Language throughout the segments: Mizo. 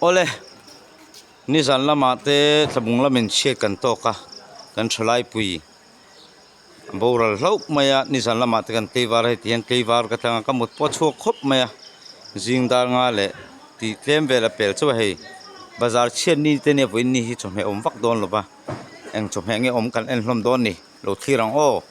Awle, nizan lamah te thlabung lamin chhiat kan tawk a, kan thalaipui a boral hlauh mai a, nizan lamah te kan tleivar a heti hian tleivar ka tlang a, ka mut pawh a chhuak khawp mai a, zing dar nga leh tih tlem vel a pel chauh a hei, bazar chhiat ni te nia vawiin ni hi chawhmeh awm vak dawn lo va, eng chawhmeh nge awm kan en hlawm dawn ni, lo thlir ang aw,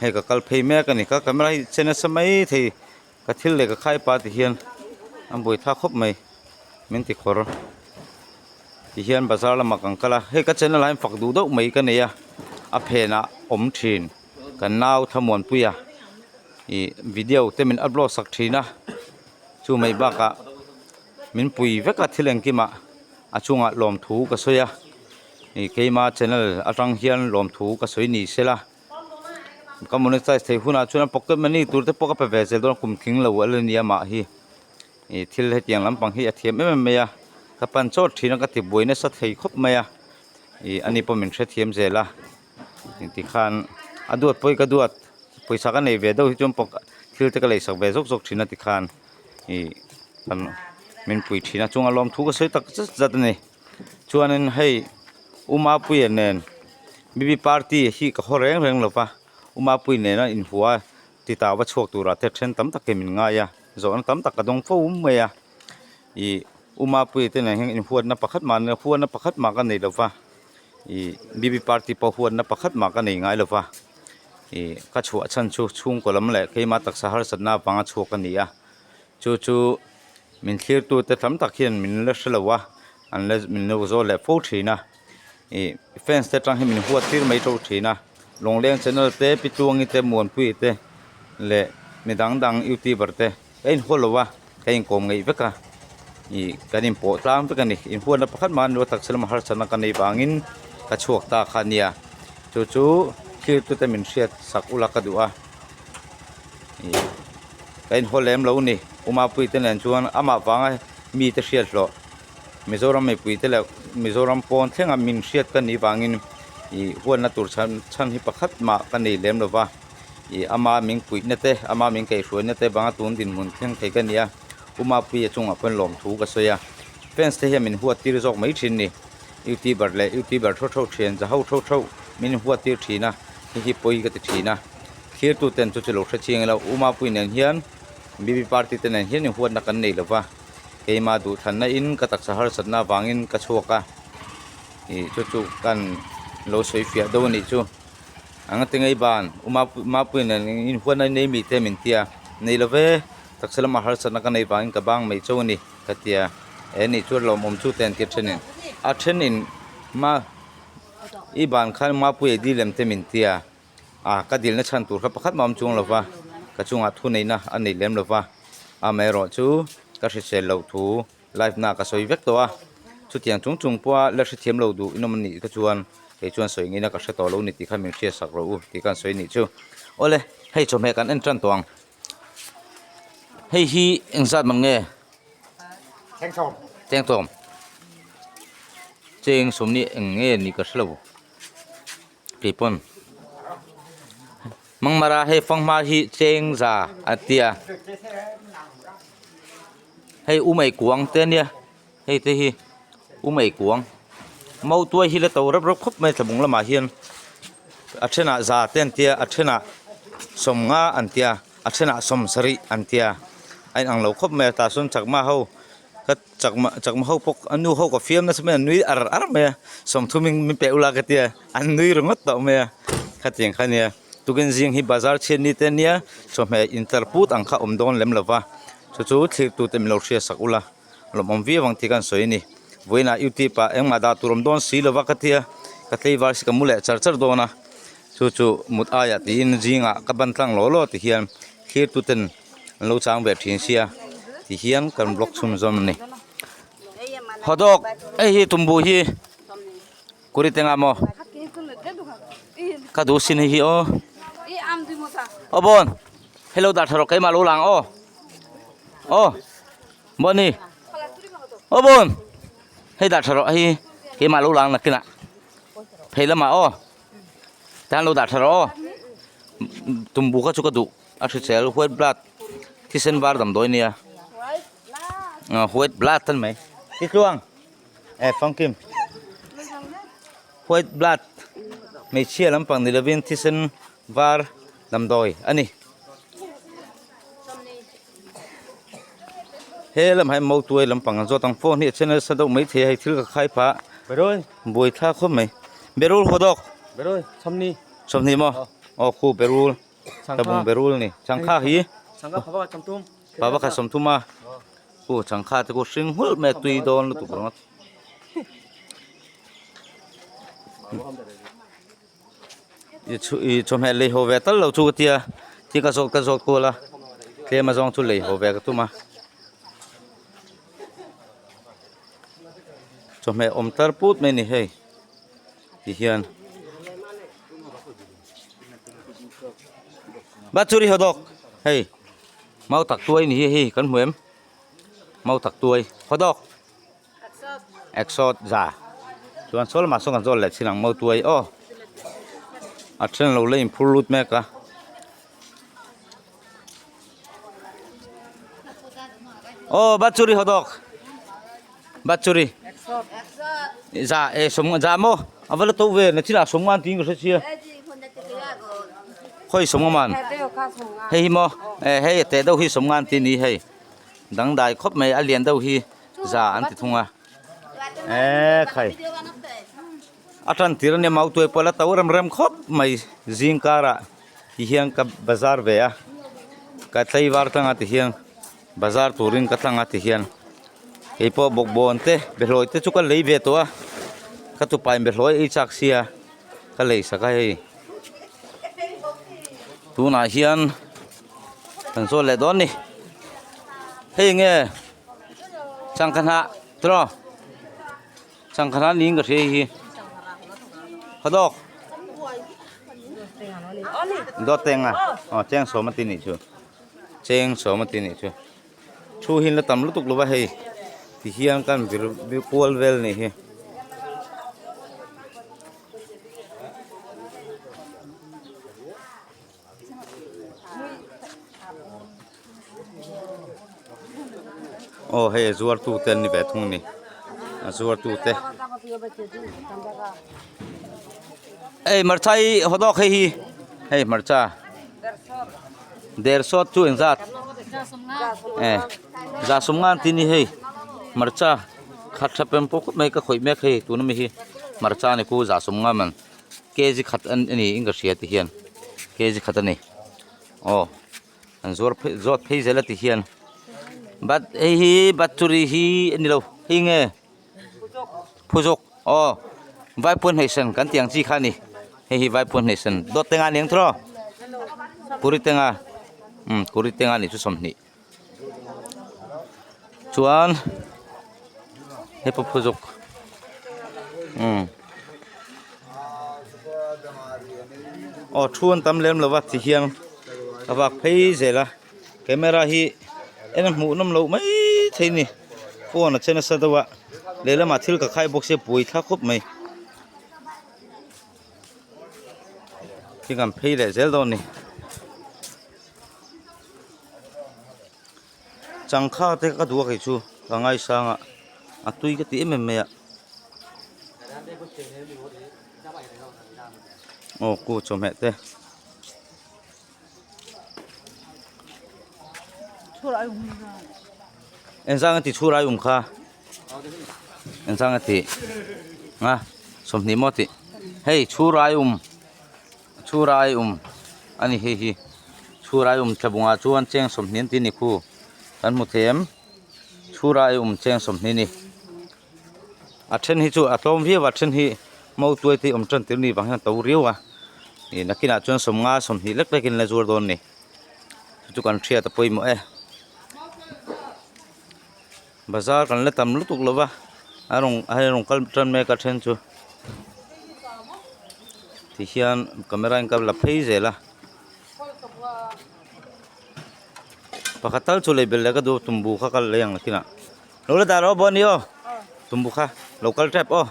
hei ka kal phei mek a ni, ka camera hi che nasa mai thei. Ka thil leh ka khai pa ti hian an buai thlak khawp mai min ti khawr ti hian bazar lamah kan kal a hei ka channel ah hian fak duh deuh mai ka nei a a phenah awm thin kan nau thlamuanpui a ih video te min upload sak thin a chu mai bakah min pui vek a thil engkimah a chungah lawmthu ka sawi a ih keima channel atang hian lawmthu ka sawi ni sela. Ka monetize theih hunah chuan pocket money tur te pawh ka pe ve zel dawn a kum tling lo a la ni a mah hi ih thil hetiang lampang hi a thiam em em mai a ka pan chawt thin a ka ti buai nasa thei khawp mai a ih ani pawh min hrethiam zel a tikhan a duat pawh hi ka duat pawisa ka nei ve deuh hi chuan thil te ka lei sak ve zawk zawk thin a tikhan ih kan min pui thin a chunga lawmthu ka sawi tak zet zet a ni. Chuanin hei U Mapuia nen BB party hi ka haw reng reng lo va, U Mapuia nena inhua ti tau va chhuak turah te then tam takin min ngai a, zawhna tam tak ka dawng fo mai a. Ih U Mapuia te nen hian inhuatna pakhat mah huatna pakhat mah ka nei lo va, ih BB party pawh huatna pakhat mah ka nei ngai lo va, ih ka chhuah chhan chu chhungkaw lam leh keimah taksa harsatna avanga chhuak a ni a, chu chu. Min thlirtute tam tak hian min la hre lo a, an la min lo zawl leh fo thin a, ih fans te atang hian min huat tir mai tho thin a, Lawngleng channel te Pi Tluangi te Muanpuii te leh mi dang dang youtuber te ka inhaw lo a, ka inkawm ngeih vek a, ih kan inpawh tlang vek a ni, inhuatna pakhat mah an lo taksa lama harsatna ka nei vangin ka chhuak ta kha a nia, chu chu thlirtute min hriat sak ula ka duh a. Ih ka inhaw lem lo ni U Mapuii te nen chuan amah vanga mite hriat hlawh Mizoram mipui te leh Mizoram pawn thlenga min hriat ka nih vangin ih huatna tur chhan chhan hi pakhat mah ka nei lem lo va ih ama min puihna te ama min kaihhruaina te vanga tun dinhmun thleng thei ka ni a U Mapuii a chungah pawhin lawmthu ka sawi a fans te hian min huat tir zawk mai thin ni youtuber leh youtuber theuh theuh thian za ho theuh theuh min huat tir thin a hei hi pawi ka ti thin a. Thirtu ten chu chu lo hre chiang ila U Mapui nen hian BB party te nen hian inhuatna kan nei lova, keimah duhthlanna in ka taksa harsatna avangin ka chhuak a, ih chu chu kan lo sawi fiah deuh a nih chu. Anga ti ngei ban U Mapui nen inhuatna nei mi te min tia, nei lo ve, taksa lamah harsatna ka nei vangin ka bang mai chauh a ni ka tia, e nih chu lawmawm chu te an ti a thenin a thenin ma i ban khan Mapuia dil em te min tia. A, ka dilna chhan tur kha pakhat mah awm chuang lo va, ka chungah thu neihna a nei lem lo va, amaherawh chu ka hrisel loh thu live na ka sawi vek tawh a, chutiang chung chung pawha la hrethiam lo duh inawm a nih kha chuan kei chuan sawi ngeina ka hre tawh lo ni tih kha min hriatsak rawh u tih khan sawi nih chu. Awle, hei chawhmeh kan en tan tawh ang. Hei hi engzat man nge? Chengtawm. Chengtawm. Cheng sawmni eng nge nih ka hre lo. Keipawn Mangmara hei fanghma hi cheng za a tia hei umei kuang te ania hei te hi umei kuang mautuai hi la to rep rep khawp mai thlabung lamah hian a thenah za te an tia a thenah sawmnga an tia a thenah sawmsarih an tia a inang lo khawp mai a tah sawn chakma ho. Ka chakma chakma ho pawh a nu ho ka fiam nasa mai a an nui ar ar mai a sawmthum in min peh ula ka tia an nui ringawt tawh mai a khatiang kha ania tukin zing hi bazar chhiat ni te ania chawhmeh intlar put ang kha awm dawn lem lova chu chu thlir tute min lo hria sak ula lawmawm viau ang tih khan sawi a ni vawiinah youtube ah engmah dah tur awm dawn si lova ka tia ka tleivar si ka mu leh char char dawn a chu chu mut aiah tiin zingah ka ban tlang law law ti hian thlir tuten. an lo chang ve thin sia ti hian kan vlog chhun zawm a ni hawdawk hei hi tumbu hi kuri te nga maw ka duh sin hei hi aw aw bawn hello dah tha rawh keimah lo lang aw aw bawni aw bawn hei dah tha rawh hei hi keimah lo lang nakinah phei lamah aw tan lo dah tha rawh aw tumbu kha chu ka duh. A hrisel white blood thisen var damdawi nia white blood an mai. Ti tluang eh famkim white blood hmeichhia lampang ni lovin thisen var damdawi a ni. He lamah hian mautuai lampang an zawt ang phone hi a channel sa deuh maithei a hei thil ka khai phah buai thlak khawp mai berul haw dawk sawmhnih maw aw khu berul tlabung berul a ni changkha hi pa pakhat sawmthum a khu changkha te khu hring nghulh mai a tui dawn lutuk ringawt. Ih chawhmeh lei haw ve tal lo chu ka tia thil ka zawt ka zawt kual a tlem azawng chu lei haw ve ka tum a chawhmeh awm tar put mai a ni hei ti hian batchuri haw dawk hei mau tak tuai ni hi hei kan hmu em mau tak tuai haw dawk. Exot za chuan saw lamah sawn kan zawl leh chin ang mautuai aw a then lo la inphur lut mek a aw batchuri haw dawk batchuri za e sawm za maw a va la to ve na chinah sawm ngan tiin ka hre sia khawi sawm nga man hei hi maw e hei a teh deuh hi sawm ngan tih a ni hei. Dangdai khawp mai a lian deuh hi za an ti thung a eee khai a tan tir ania mautuai pawh a la to rem rem khawp mai zing karah ti hian ka bazar ve a ka tlaivar tlang a ti hian bazar turin ka tlang a ti hian keipawh bawkbawn te behlawi te chu ka lei ve tawh a ka tupa in behlawi ei chak sia ka lei sak a hei tunah hian. Kan zawl leh dawn ni. Hei nge changkha hnah tiraw changkha hnah niin ka hria hi hawdawk dawt teng a aw cheng sawm a ti nih chu cheng sawm a ti nih chu thu hi la tam lutuk lo va hei ti hian kan vir kual vel nih hi. Aw hei a zuar tu te an ni ve thung a ni a zuar tu te hei hmarcha hi haw dawk hei hi hei hmarcha der sawt chu engzat eh za sawm ngan tih a ni hei hmarcha khat tha pem pawh khawp mai ka khawih mek hei tuna mi hi hmarcha a ni khu za sawm nga man. Kg khat a ni in ka hria ti hian kg khat a ni aw an zuar phei zawt phei zel a ti hian bat hei hi batchuri hi a ni lo hei nge phuzawk aw vaipuan hneihsan kan tih ang chi kha a ni hei hi vaipuan hneihsan dawt te nga a ni ang tiraw kuri te nga umm kuri te nga a nih chu 20 chuan hei pawh phuzawk umm aw thu an tam lem lo va ti hian a vak phei zel a camera hi en a hmuh nawm loh mai thei a ni phone a che nasa deuh a lehlamah thil ka khai bawk sia buai thlak khawp mai thil kan phei leh zel dawn a ni. Changkha te ka duh a kei chu ka ngaisang a a tui ka ti em em mai a aw ku chawhmeh te engzang a ti chhur ai awm kha engzang a ti a 20 maw tih hei chhur ai awm. Chhurai um a ni hei hi chhurai um thlabungah chuan cheng 20 an tih a ni khu kan hmu thei em chhurai um cheng 20 a ni a then hi chu a tlawm viau a then hi mautuai te awm tan tir ni vang hian a to riau a ih nakinah chuan 50 20 lek lekin la zuar dawn a ni chu chu kan hriat a pawimawh e bazar kan la tam lutuk lo va a rawn a rawn kal tan mek a then chu ti hian camera in ka la phei zel a pakhat tal chu lei belh leh ka duh tumbu kha ka lei ang nakinah lo la dah rawh aw ni aw tumbu kha lo kal tep aw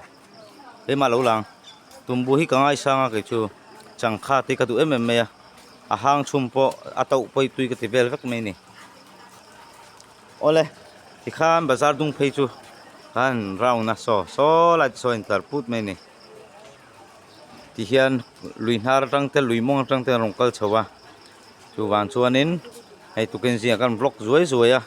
keimah lo lang tumbu hi ka ngaisang a kei chu changkha te ka duh em em mai a a hang chhum pawh a tauh pawi tui ka ti vel vek mai a ni. Awle tikhan bazar dung phei chu. Khan round a saw saw lai te saw a intlar put mai a ni. Tihian lui hnar atang te lui mawng atang te an rawn kal chho a chuvang chuanin hei tukin zingah khan vlog zuai zuai a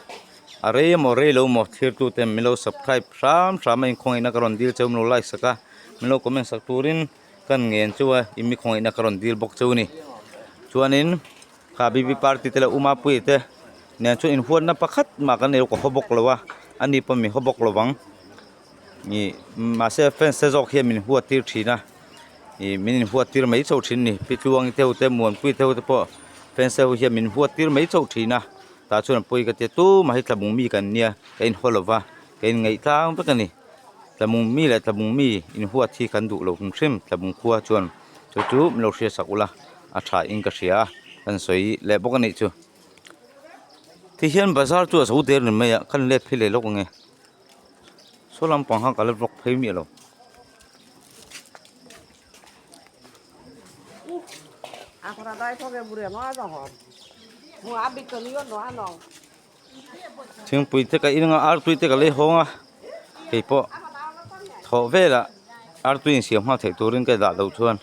a rei emaw rei lo emaw thlir tute min lo subscribe hram hram a inkhawngaihna ka rawn dil cheu min lo like sak a min lo comment sak turin ka ngen chu a in mi khawngaihna ka rawn dil bawk cheu a ni chuanin kha bb party te leh u mapuia te nen chuan inhuatna pakhat mah kan nei lo ka haw bawk lo a ani pawh min haw bawk lo vang. Ih mahse fans te zawk hian min huat tir thin a ih min inhuat tir mai chauh thin a ni pi tluang te ho te muanpui te ho te pawh fans te ho hian min huat tir mai chauh thin a tah chuan an pawi ka tia tumah hi tlabung mi kan nia ka inhaw lo va ka inngaih tlang vek a ni tlabung mi leh tlabung mi inhuat hi kan duh lo hrim hrim tlabung khua chuan chu chu min lo hriatsak ula a tha in ka hria a kan sawi leh bawk a nih chu tihian bazar chu a zo der ni mai a kan let phei leh lawk ang e. Saw lampang kha ka la vlog phei miah lo. Thingpui te ka in anga artui te ka lei hawng a keipawh thawh velah artui insiam nghal theih turin ka dah loh chuan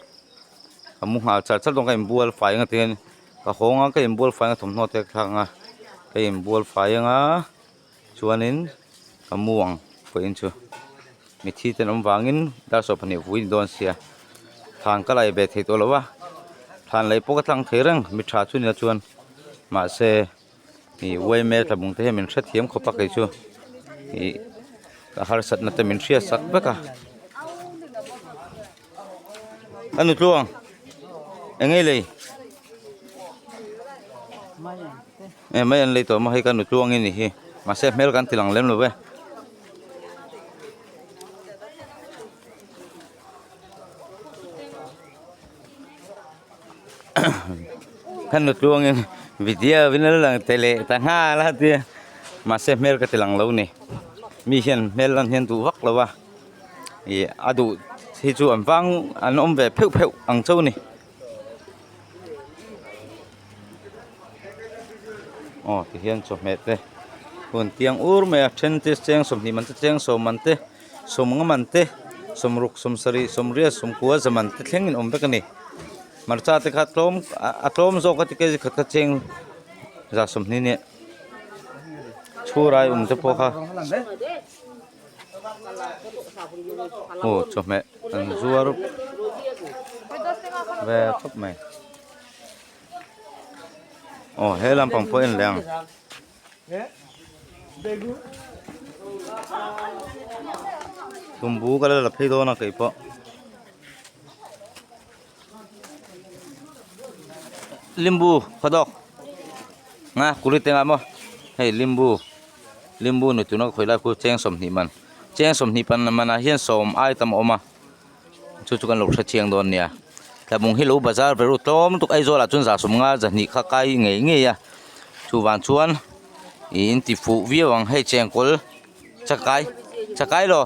ka mu nghal char char dawn ka inbual fai anga tihian ka hawng a ka inbual fai anga thawmhnaw te ka thlak anga ka inbual fai anga. Chuanin ka mu ang pawhin chu mithi te an awm vangin dar 12 vui ni dawn sia thlan ka lai ve thei tawh lo a thlan lei pawh ka tlang thei reng mi tha chu nia chuan mahse ih uaime tlabung te hian min hrethiam khawp a kei chu ih ka harsatna te min hriat sak vek a a nu tluang eng nge lei. E mai an lei tawh maw hei ka nu tluang in ni hi mahse hmel kan ti lang lem lo ve. Ka nu tluang in video in a lang te leh ta nghal a tia mahse hmel ka ti lang lo ni mi hian hmel lan hian duh vak lo a ih a duh hi chu an vang an awm ve pheuh pheuh ang chauh a ni. Aw tihian chawhmeh te hun tiang ur mai a then te cheng 20 man te cheng 10 man te 50 man te 60 70 80 90 za man te thlengin awm vek a ni hmarcha te kha tlawm a tlawm zawk a ti kg khat kha cheng za 20 nia chhurai awm te pawh kha. Aw chawhmeh an zuar ve khawp mai aw he lampang pawh en leh ang. Tumbu ka la la phei dawn a keipawh. Limbu khawdawk nga kuri te nga maw hei limbu limbu ni tuna ka khawi lai khu cheng 20 man cheng 20 pan manah hian sawm ai tam a awm a chu chu kan lo hre chiang dawn nia tlabung hi lo bazar ve ru tlawm lutuk Aizawl ah chuan za 50 zahnih kha kai ngei ngei a chuvang chuan ih in ti fuh viau ang hei chengkawl chakai chakai lo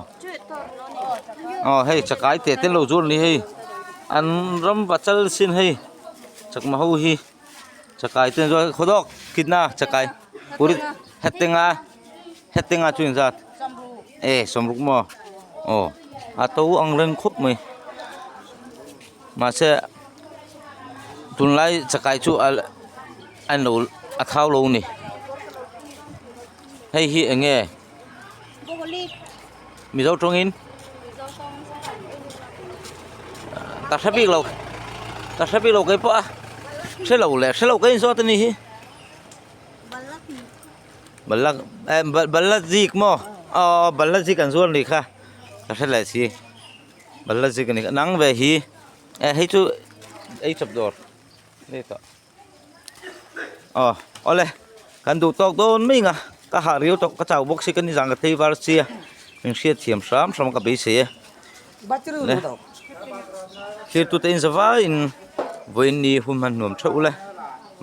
aw hei chakai teh te lo zur ni hei an ram va chal sin hei chakma ho hi chakai te chuan khawdawk kitna chakai puri hetenga hetenga chu inzat e sawmruk maw aw a to ang reng khawp mai mahse tunlai chakai chu a an lo a thau lo a ni. Hei hi eng nge? Mizo tawngin? Ka hre bik lo. Ka hre bik lo kei pawh a. Hre lo le, hre lo ka inzawt a ni hi. Balla eh balla zik maw? Aw balla zik an zuar ni kha. Ka hre leh si. Balla zik a ni kha. Nang ve hi eh hei chu ei chawp dawr. Aw awle kan duh tawk dawn mai ang a ka hah riau tawh ka chau bawk si ka nizan ka tlei var sia min hriat thiam hram hram ka beisei e le thlir tute in za vaiin vawiin ni hun hman nuam theuh ule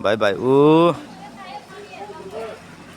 bye bye u.